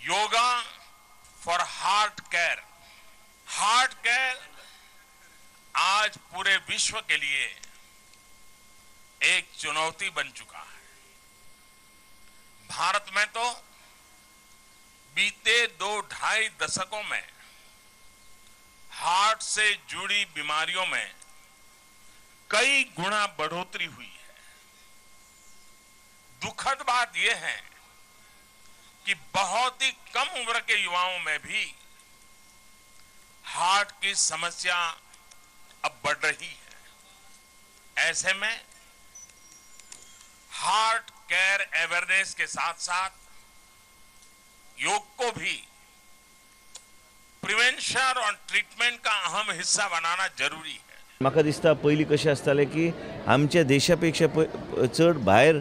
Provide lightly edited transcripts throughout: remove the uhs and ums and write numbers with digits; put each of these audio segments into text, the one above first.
Yoga for heart care. Heart care आज पूरे विश्व K लिए एक चुनौती बन चुका है। भारत में तो बीते 2-2.5 दशकों में हार्ट से जुड़ी बीमारियों में कई गुना बढ़ोतरी हुई है। दुखद बात यह है कि बहुत ही कम उम्र के युवाओं में भी हार्ट की समस्या अब बढ़ रही है। ऐसे में हार्ट केयर अवेयरनेस के साथ साथ योग को भी प्रिवेंशन और ट्रीटमेंट का अहम हिस्सा बनाना जरूरी है। म्हाका दिसता पयलीं कशें आसतालें की आमच्या देशा पेक्षा चड भायर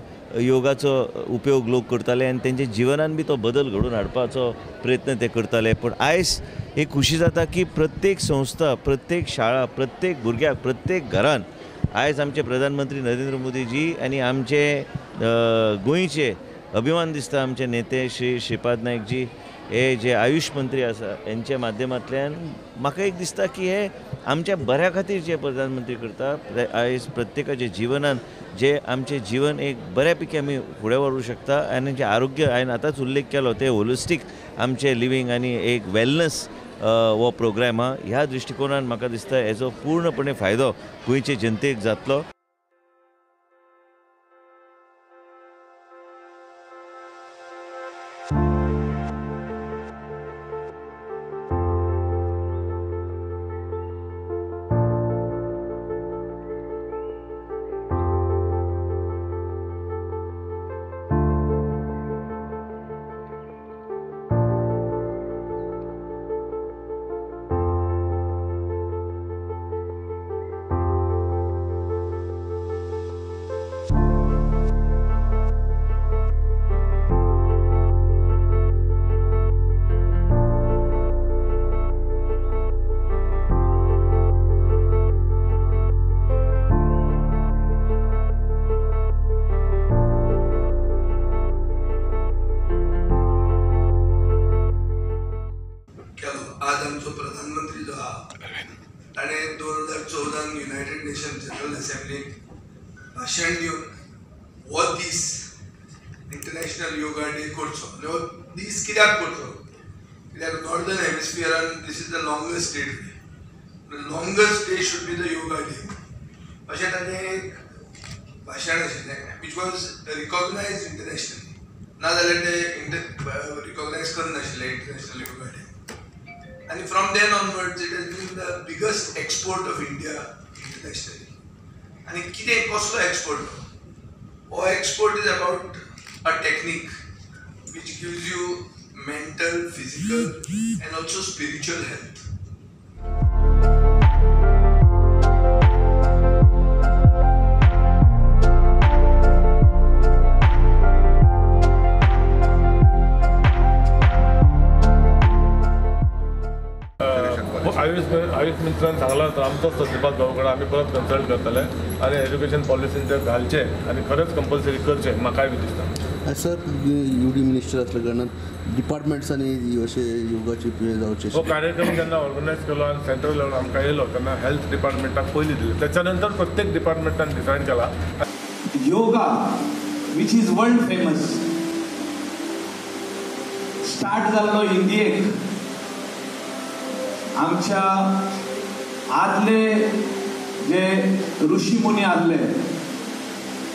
योगाचो उपयोग लोक करताले आनी तेंच्या जिवनान बी तो बदल घडोवन हाडपाचो प्रयत्न ते करताले। पूण आयज एक खुशी जाता की प्रत्येक संस्था, प्रत्येक शाळा, प्रत्येक भुरग्याक, प्रत्येक घरान आयज आमचे प्रधानमंत्री नरेंद्र मोदीजी आनी आमचे गोंयचे अभिमान दिसता आमचे नेते श्री श्रीपाद नायकजी हे जे आयुष मंत्री आसा हेंच्या माध्यमांतल्यान म्हाका एक दिसता की हे आमच्या बऱ्या खातीर जे प्रधानमंत्री करता, आयज प्रत्येकाच्या जिवनान जे आमचें जीवन एक बऱ्यापैकी आमी फुडें व्हरूंक शकता आनी जें आरोग्य हांवें आतांच उल्लेख केलो तें होलिस्टीक आमचें लिवींग आनी एक वेलनस हो प्रोग्राम आहा। ह्या दृश्टिकोनान म्हाका दिसता हेजो पूर्णपणे फायदो गोंयचे जनतेक जातलो। आज आमचो प्रधानमंत्री जो आहा ताणें 2014 युनायटेड नेशन जनरल असेंब्लीक भाशण दिवन हो दीस इंटरनॅशनल योगा डे करचो आनी हो दीस कित्याक करचो, कित्याक northern हेमिस्फियरान this is the longest day, the longest day should be the yoga day अशें ताचें एक भाशण आशिल्लें which was recognise internationally. ना जाल्यार ते रिकॉग्नायज करनाशिल्ले international yoga day. And from then onwards, it has been the biggest export of India internationally. And कितें कसलो export? Oh, export is about a technique which gives you mental, physical, and also spiritual health. Ayush मित्रान सांगलां आमचोच श्रीपाद भाऊ कडेन आमी परत consult करतले आनी education पॉलिसीन ते घालचे आनी खरेंच कंपल्सरी करचें म्हाकाय बी दिसता। सर, यू डी मिनिस्टर आसल्या कारणान डिपार्टमेंट्सांनी अशे योगाचे जावचे हो कार्यक्रम जेन्ना ऑर्गनायज केलो आनी सेंट्रल लेवल आमकां येयलो तेन्ना हेल्थ डिपार्टमेंटाक पयलीं दिलें, त्याच्या नंतर प्रत्येक डिपार्टमेंटान डिसायड केला। Yoga which is world famous start जाल्लो इंडियेक, आमच्या आदले जे ऋषी मुनी आसले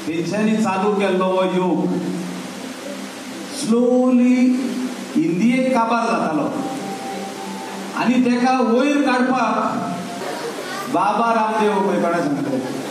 तेंच्यांनी चालू केल्लो हो योग स्लोली इंडियेक काबार जातालो आनी तेका वयर काडपाक बाबा रामदेव पळय कोणें सांगलें